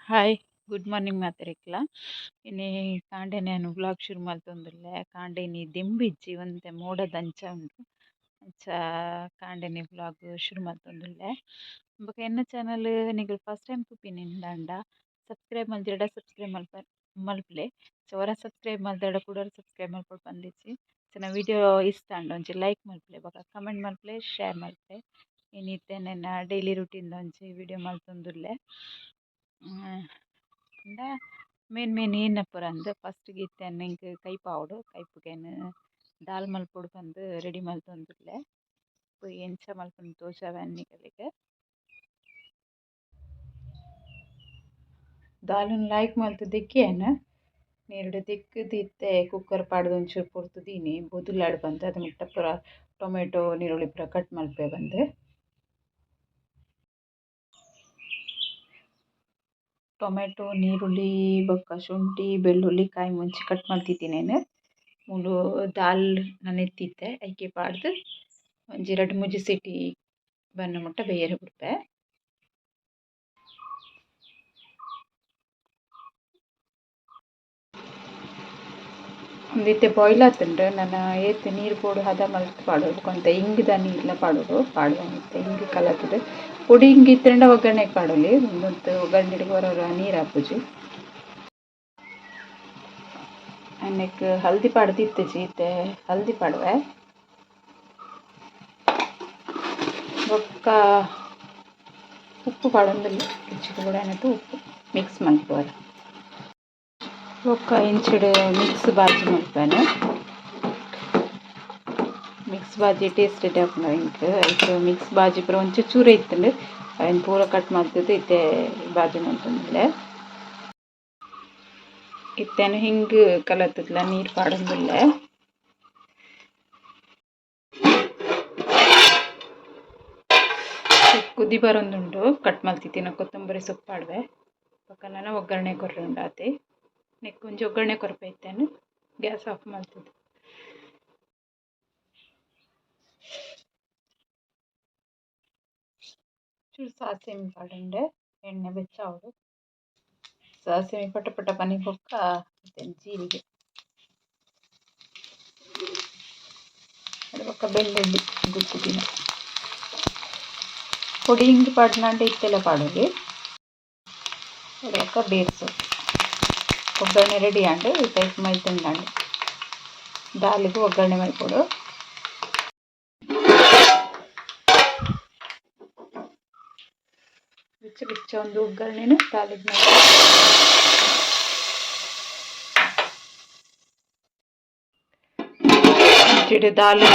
Hi, good morning ಮಾತೆರೆಗ್ಲ. ಇನಿ ಕಾಂಡೆನೆ ಯಾನ್ vlog ಶುರು ಮಲ್ತೊಂದುಲ್ಲೆ. ಕಾಂಡೆ ಇನಿ ದೆಂಬು ಇಜ್ಜಿ, ಒಂತೆ ಮೋಡದಂಚ ಉಂಡು. ಅಂಚ ಕಾಂಡೆನೆ ವ್ಲಾಗ್ ಶುರು ಮಲ್ತೊಂದುಲ್ಲೆ. ಬೊಕ ಎನ್ನ ಚಾನಲ್ ನಿಕುಲು ಫಸ್ಟ್ ಟೈಮ್ ತೂಪಿನಿಂದಾಂಡ ಸಬ್ಸ್ಕ್ರೈಬ್ ಮಲ್ದಿರಡ ಸಬ್ಸ್ಕ್ರೈಬ್ ಮಲ್ಪುಲೆ. ಸೊ ಒರ ಸಬ್ಸ್ಕ್ರೈಬ್ ಮಲ್ದಡ ಕುಡೊರ ಸಬ್ಸ್ಕ್ರೈಬ್ ಮಲ್ಪೊಡು ಪಂದಿಜ್ಜಿ. ಸೊ ವಿಡಿಯೋ ಇಷ್ಟ ಆಂಡ ಒಂಜಿ ಲೈಕ್ ಮಲ್ಪುಲೆ, ಬೊಕ ಕಮೆಂಟ್ ಮಲ್ಪುಲೆ, ಶೇರ್ ಮಲ್ಪುಲೆ. ಇನಿ ಎನ್ನ ಡೈಲಿ ರುಟೀನ್ ಒಂಜಿ ವಿಡಿಯೋ ಮಲ್ತೊಂದುಲ್ಲೆ. ಪಂಡ ಮೇನ್ ಮೇನ್ ಏನ ಪೂರ ಅಂದ್ ಫಸ್ಟ್‌ಗೆ ಇತ್ತೆ ಎಂಕ್ ಕೈಪು ಆವೊಡು. ಕೈಪುಗೆನ್ ದಾಲ್ ಮಲ್ಪೊಡು ಪಂದ್ ರೆಡಿ ಮಲ್ತೊಂದುಲ್ಲೆ. ಪೋಯಿ ಎಂಚ ಮಲ್ಪುನ ತೋಜಾವೆ ನಿಕಲೆಗ್. ದಾಲುನ್ ಲಾಯ್ಕ್ ಮಲ್ತ್ ದೆಕ್ಕಿಯೆನ್. ನೀರ್ಡ್ ದೆಕ್ಕ್‌ದ್ ಇತ್ತೆ ಕುಕ್ಕರ್ ಪಾಡ್ದ್ ಒಂಚೂರು ಪೊರ್ತು ದೀನಿ ಬೊದುಲಾಡ್ ಪಂದ್ ಅದ ಮುಟ್ಟ ಪೂರ ಟೊಮೆಟೊ ನೀರುಳ್ಳಿ ಪೂರ ಕಟ್ ಮಲ್ಪೆ ಪಂದ್. ಟೊಮೆಟೊ, ನೀರುಳ್ಳಿ ಬೊಕ್ಕ ಶುಂಠಿ, ಬೆಳ್ಳುಳ್ಳಿ, ಕಾಯಿ ಮುಂಚಿ ಕಟ್ ಮಲ್ತಿದ್ದೀನಿ. ಮೂಲು ದಾಲ್ ನೆನೆತಿತ್ತೆ, ಐಕೆ ಪಾಡ್ದ್ ಒಂಜಿ ರಡ್ಡ್ ಮೂಜಿ ಸೀಟಿ ಬನ್ನ ಮುಟ್ಟ ಬೇಯರೆ ಬುಡ್ಪೆ. ಉಂದು ಇತ್ತೆ ಬಾಯ್ಲ್ ಆತುಂಡು. ನನ ಏತ್ ನೀರು ಬೋಡು ಹದ ಮಲ್ತ್ ಪಾಡೊಡು. ಬೊಕ ಇಂಗ್‌ದ ನೀರ್ಲ ಪಾಡೊಡು. ಪಾಡುವೆ ಇತ್ತೆ ಇಂಗ್ ಕಲತ್‌ದ್. ಪೊಡಿ ಇಂಗ್ ಇತ್ತ್ಂಡ ಒಗ್ಗರಣೆಗ್ ಪಾಡೊಲಿ. ಉಂದೊಂತೆ ಒಗ್ಗರಣೆಡ್ ಒರ ಒರ ನೀರ್ ಆಪುಜಿ. ನೆಕ್ಕ್ ಹಲ್ದಿ ಪಾಡ್ದ್ ಇತ್ತಿಜಿ, ಇತ್ತೆ ಹಲ್ದಿ ಪಾಡುವೆ. ಬೊಕ್ಕ ಉಪ್ಪು ಪಾಡೊಂದುಲ್ಲೆ, ರುಚಿಗ್ ಬೋಡಾಯಿನಾತ್ ಉಪ್ಪು. ಮಿಕ್ಸ್ ಮಲ್ಪುವರ. ಬೊಕ್ಕ ಇಂಚಿಡ್ ಮಿಕ್ಸ್ ಬಾಜಿ ಮಲ್ಪುವೆನ್. ಮಿಕ್ಸ್ ಬಾಜಿ ಟೇಸ್ಟ್ ಎಡ್ಡೆ ಆಪುಂಡು ಎಂಕ್. ಐಕ್ ಮಿಕ್ಸ್ ಬಾಜಿ ಪೂರ ಒಂಚೂರು ಚೂರೇ ಇತ್ತ್ಂಡ್, ಐನ್ ಪೂರ ಕಟ್ ಮಲ್ತ್‌ದ್ ಇತ್ತೆ ಬಾಜಿ ಮಲ್ತೊಂದುಲ್ಲೆ. ಇತ್ತೆ ಯಾನ್ ಹಿಂಗ್ ಕಲತ್‌ದ್ಲ ನೀರ್ ಪಾಡೊಂದುಲ್ಲೆ. ಕುದಿ ಬರೊಂದುಂಡು. ಕಟ್ ಮಲ್ತಿತ್ತಿನ ಕೊತ್ತಂಬರಿ ಸೊಪ್ಪು ಪಾಡುವೆ. ಬೊಕ ನನ ಒಗ್ಗರಣೆ ಕೊರ್ರೆ ಉಂಡು ಆತೆ. ನೆಕ್ಕ್ ಒಂಜಿ ಒಗ್ಗರಣೆ ಕೊರ್ಪೆ ಇತ್ತೆ ಯಾನ್ ಗ್ಯಾಸ್ ಆಫ್ ಮಲ್ತ್‌ದ್. ಚೂರು ಸಾಸಿವೆ ಪಾಡೊಂಡೆ, ಎಣ್ಣೆ ಬೆಚ್ಚ ಆವೊಡು. ಸಾಸಿವೆ ಪಟ ಪಟ ಪನಿ ಬೊಕ್ಕ ಜೀರಿಗೆ. ಬೊಕ್ಕ ಬೆಳ್ಳುಳ್ಳಿ ಗುದ್ದುದಿನ. ಪೊಡಿ ಇಂಗ್ ಪಾಡ್ನಾಂಡ ಇತ್ತೆಲ ಪಾಡೊಲಿ. ಬೊಕ್ಕ ಬೇರ್ಸೊಪ್ಪು. ಒಗ್ಗರಣೆ ರೆಡಿ ಆಂಡ್. ಇತ್ತೆ ಐಕ್ ಮೈತುಂಡಾಂಡ್. ದಾಲ್‌ಗ್ ಒಗ್ಗರಣೆ ಮಲ್ಪೊಡು. ಬೆಚ್ಚ ಬೆಚ್ಚ ಒಂದು ಒಗ್ಗರಣೆನ್ ದಾಲ್‌ಗ್ ಮಲ್ಪೊಡು. ಇಂಚಿಡ್ ದಾಲ್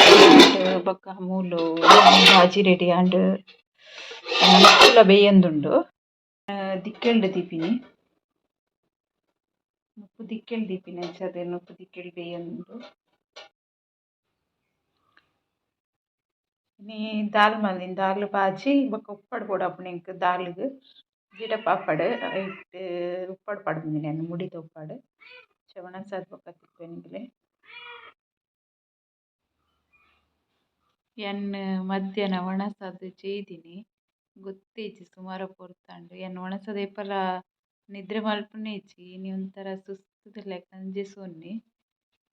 ಬೊಕ್ಕ ಮೂಲು ಬಾಜಿ ರೆಡಿ ಆಂಡ್. ನುಪ್ಪುಲ ಬೇಯೊಂದುಂಡು. ದಿಕ್ಕೆಲ್ಡ್ ದೀಪಿನಿ. ನುಪ್ಪು ದಿಕ್ಕೆಲ್ ದೀಪಿನಿ, ಅಂಚಾದ್ ನುಪ್ಪು ದಿಕ್ಕೆಲ್ ಬೇಯೊಂದುಂಡು. ಇನಿ ದಾಲ್ ಮಲ್ದಿನಿ, ದಾಲ್ ಬಾಜಿ ಬೊಕ್ಕ ಉಪ್ಪಡ್ ಬೋಡಾಪುಂಡು ಎಂಕ್ ದಾಲ್‌ಗ್. ಗಿಡ ಪಾಪಡ್ ಐಟ್ ಉಪ್ಪಡ್ ಪಾಡೊಂದಿನಿ ಯಾನ್, ಮುಡಿತ ಉಪ್ಪಡ್. ವನಸ್ ಆದ್ ಬೊಕ್ಕ ತಿಕ್ಕುವೆ ನಿಕಲೆ. ಯಾನ್ ಮಧ್ಯಾಹ್ನ ವನಸಾದ್ ಜೈದಿನಿ. ಗೊತ್ತೇ ಇಜ್ಜಿ ಸುಮಾರು ಪೊರ್ತಾಂಡ್. ಯಾನ್ ವನಸಾದ್ ಏಪಲ ನಿದ್ರೆ ಮಲ್ಪುನೇ ಇಜ್ಜಿ. ಇನಿ ಒಂಥರ ಸುಸ್ತುದ ಲೆಕ ಅಂಚ ಸೊನ್ನೆ.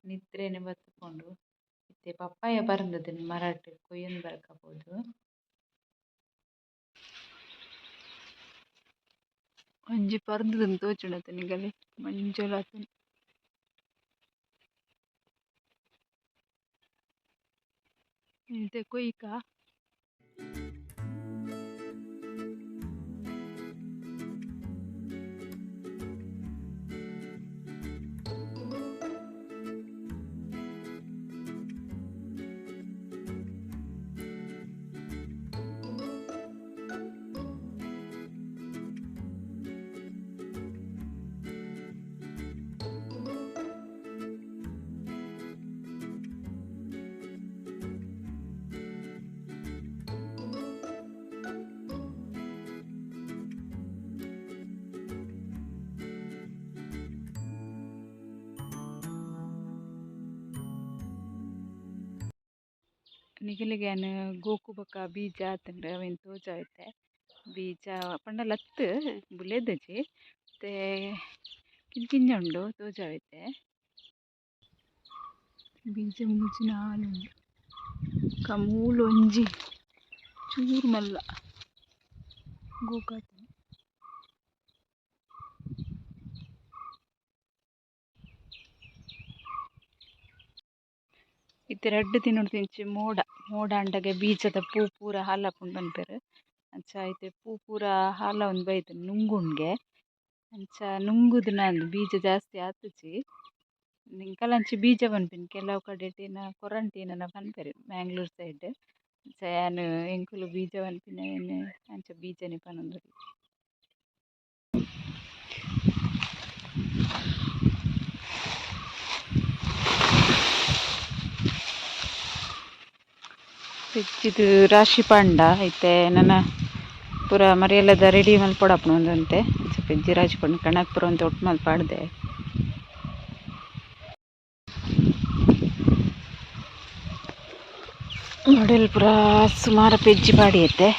ನಿದ್ರೆನೆ ಬತ್ತುಪೋಂಡು. ಇತ್ತೆ ಪಪ್ಪಾಯ ಬರಂದದ ಮರಟ್ ಕೊಯ್ಯೊಂದು ಬರಕ ಪೋದು. ಒಂಜಿ ಪರ್ಂದ್‌ದ್ ತೋಜುಂಡತೆ ನಿಗಲೆ ಮಂಜೊಲ್ ಆತುಂಡು. ಇತ್ತೆ ಕೊಯ್ಕ. ನಿಗಲೆಗ್ ಯಾನ್ ಗೋಕು ಬೊಕ್ಕ ಬೀಜ ಆತುಂಡು ಅವೆನ್ ತೋಜಾವೆ ಇತ್ತೆ. ಬೀಜ ಪಂಡ ಲತ್ತ್ ಬುಲೆದಿಜಿ. ಇತ್ತೆ ಕಿನ್ನ ಕಿನ್ನ ಉಂಡು ತೋಜಾವ್ ಇತ್ತೆ. ಬೀಜ ಮೂಜಿ ನಾಲ್ ಉಂಡು ಬೊಕ ಮೂಲು ಒಂಜಿ ಚೂರು ಮಲ್ಲ ಗೋಕಾಕ್. ಇತ್ತೆ ರಡ್ಡ್ ದಿನೊಡ್ದಿಂಚಿ ಮೋಡ ಮೋಡ ಆಂಡಗೆ ಬೀಜದ ಪೂ ಪೂರ ಹಾಲಾಪುಂಡು ಪನ್ಪೆರ್ ಅಂಚ ಇತ್ತೆ ಪೂ ಪೂರ ಹಾಲವೊಂದು ಬೈದ್ಂಡ್ ನುಂಗುಂಡ್ಗೆ ಅಂಚ ನುಂಗುದು ಬೀಜ ಜಾಸ್ತಿ ಆತುಜಿ. ಎಂಕಲಂಚಿ ಬೀಜ ಪನ್ಪಿನಿ ಕೆಲವು ಕಡೆಟ್ ಕೊರಂಟಿ ಏನನ ಪನ್ಪೆರ್ ಮ್ಯಾಂಗ್ಳೂರ್ ಸೈಡ್. ಅಂಚ ಯಾನ್ ಎಂಕುಲು ಬೀಜ ಪನ್ಪಿನ ಅಂಚ ಬೀಜನೆ ಪನೊಂದುಲ್ಲೆ. ಪೆಜ್ಜಿದ್ ರಾಶಿ ಪಾಂಡ ಇತ್ತೆ ನನ ಪೂರ ಮರಿಯಲದ ರೆಡಿ ಮಲ್ಪೊಡಾಪುಂಡು ಒಂತೆ ಅಂಚ ಪೆಜ್ಜಿ ರಾಶಿ ಪಾಂಡ ಕಣಕ್ ಪೂರ ಒಂತೆ ಒಟ್ಟು ಮಲ್ತ್ ಪಾಡ್ದೆ. ಮಡಲ್ ಪೂರ ಸುಮಾರು ಪೆಜ್ಜಿ ಪಾಡಿಯೆತೆ.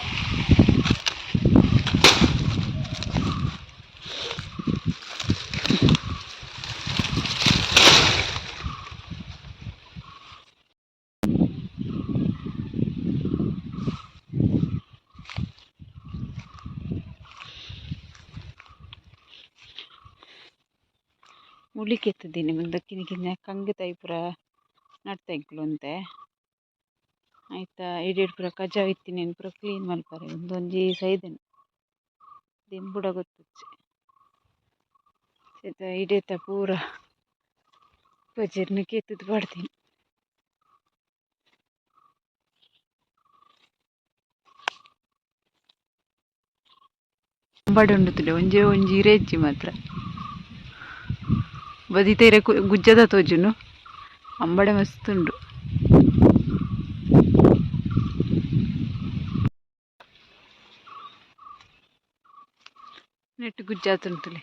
ಮುಳಿ ಕೆತ್ತಿದ್ದೀನಿ ಮುಂದೆ ಕಿನ್ನ ಕಿನ್ನ ಕಂಗ್ ತೈ ಪೂರ ನಡ್ತ ಎಂಕುಲು ಒಂತೆ ಐತ ಇಡೀ ಪೂರ ಕಜವು ಇತ್ತಿನೆನ್ ಪೂರ ಕ್ಲೀನ್ ಮಲ್ಪರೆ ಉಂದೊಂಜಿ ಸೈದಿನ ದಿಂಬುಡ ಗೊತ್ತುಜ್ಜಿ ಇತ್ತೆ ಇಡೀತ ಪೂರ ಪಜಿರ್ನ್ ಕೆತ್ತುದು ಪಾಡ್ದಿನಿ. ಅಂಬಡೆ ಉಂಡು ತೂಲೆ ಒಂಜೇ ಒಂಜಿ ಇರೆ ಇಜ್ಜಿ ಮಾತ್ರ. ಬದಿತ ಇರೆ ಗುಜ್ಜದ ತೋಜುನು ಅಂಬಡೆ ಮಸ್ತ್ ಉಂಡು. ನೆಟ್ಟ್ ಗುಜ್ಜ ಆತುಂಡು ತೂಲೆ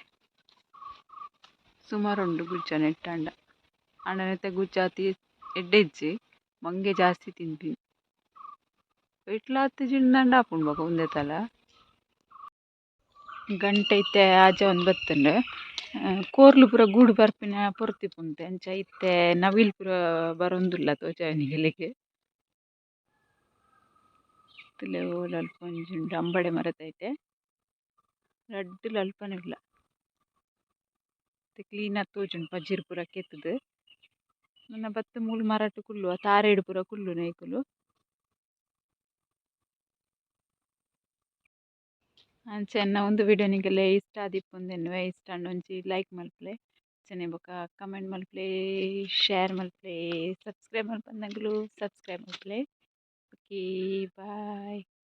ಸುಮಾರು ಉಂಡು ಗುಜ್ಜ ನೆಟ್ಟ್ ಆಂಡ ಆಂಡ ನೆತ್ತ ಗುಜ್ಜ ಆತ್ ಎಡ್ಡೆ ಇಜ್ಜಿ ಮಂಗೆ ಜಾಸ್ತಿ ತಿನ್ಪಿನಿ. ಐಟ್ಲ ಆತಿಜಿಂಡ ಆಪುಂಡು ಬೊಕ ಉಂದೆತಲ. ಗಂಟೆ ಇತ್ತೆ ಆಜಾವೊಂದು ಬತ್ತುಂಡು. ಕೋರ್ಲು ಪೂರ ಗೂಡು ಬರ್ಪಿನ ಪೊರ್ತು ಅಂಚ ಇತ್ತೆ ನವಿಲು ಪೂರ ಬರೊಂದುಲ್ಲ ತೋಜಾವೆ ನಿಗಲೆಗ್. ತೂಲೆ ಓಲು ಅಲ್ಪ ಒಂಜಿ ಉಂಡು ಅಂಬಡೆ ಮರತ ಐತೆ ರಡ್ಡ್ ಅಲ್ಪನೆ ಉಲ್ಲ. ಕ್ಲೀನ್ ಆದ್ ತೋಜುಂಡು ಪಜಿರ್ ಪೂರ ಕೆತ್ತುದು. ನನ ಬತ್ತ್ ಮೂಲು ಮರಟ್ ಕುಲ್ಲುವ ತಾರೆಡ್ ಪೂರ ಕುಲ್ಲುನ ಐಕುಲು. ಅಂಚ ಎನ್ನ ಉಂದು ವಿಡಿಯೋ ನಿಗಲೆ ಇಷ್ಟ ಆದಿಪ್ಪುಂದು ಎನ್ನುವೆ ಇಷ್ಟ ಆಂಡ ಒಂಜಿ ಲೈಕ್ ಮಲ್ಪುಲೆ ಅಂಚನೆ ಬೊಕ ಕಮೆಂಟ್ ಮಲ್ಪುಲೆ ಶೇರ್ ಮಲ್ಪುಲೆ ಸಬ್ಸ್ಕ್ರೈಬ್ ಮಲ್ಪಂದಿನಕುಲು ಸಬ್ಸ್ಕ್ರೈಬ್ ಮಲ್ಪುಲೆ. Okay bye.